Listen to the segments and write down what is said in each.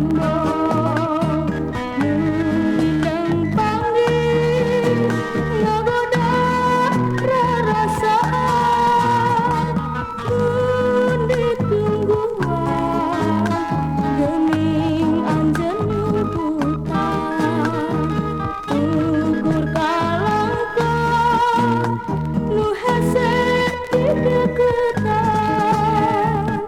Tembok nu mindeng panggih ngagoda rarasaan mun ditungguan geuning anjeun nyumputan ukur kalangkah nu hese dideukeutan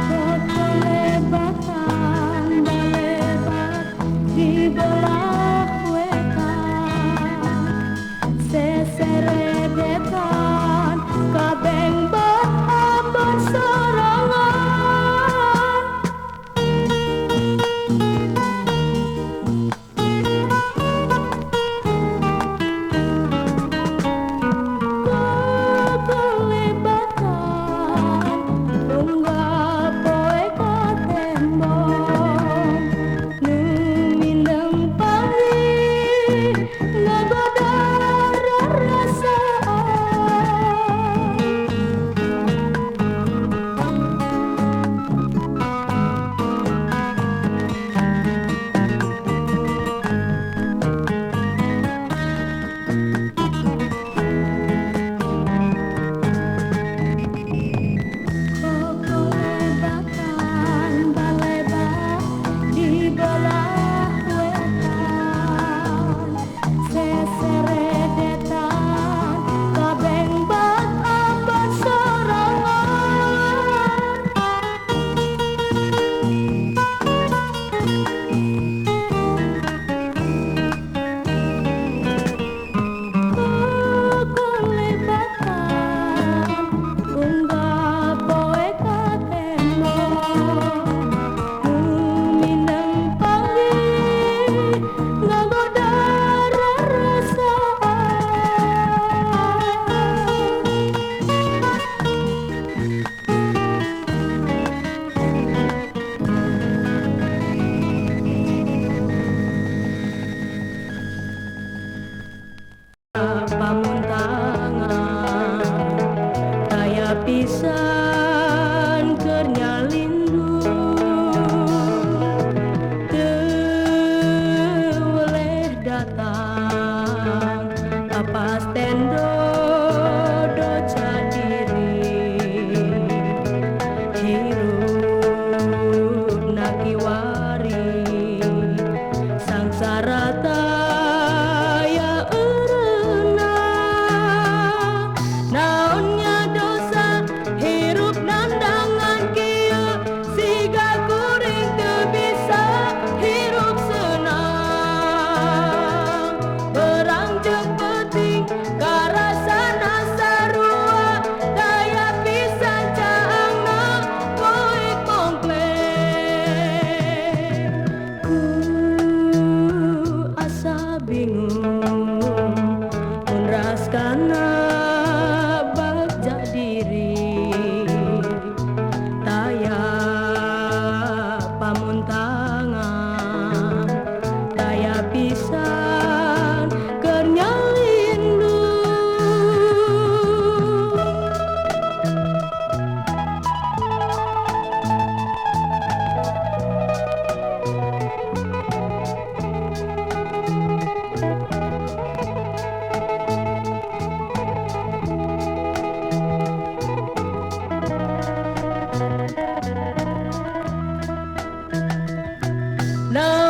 kokolebatan balebat di belah wetan seseredetan kabengbat abon sorangan. Kokolebatan unggal poe ka tembong nu mindeng panggih ngagoda rarasaan. Kokolebatan balebat di belah wetan seseredetan kabengbat abon sorangan. Kokolebatan unggal poe ka tembok nu mindeng panggih ngagoda rarasaan. Pamuntangan taya pisan keur nyalindu teu weleh datang kapas tendo doca diri hirup nakiwari sangsara taya eureuna naonnya dosa hirup nandangan kieu siga kuring teu bisa hirup senang berang jeung peuting karasana sarua daya pisan caangna poek mongkleng ku asa bingung mun raskana bagja diri taya pamuntangan taya pisan keur nyalindu. Naon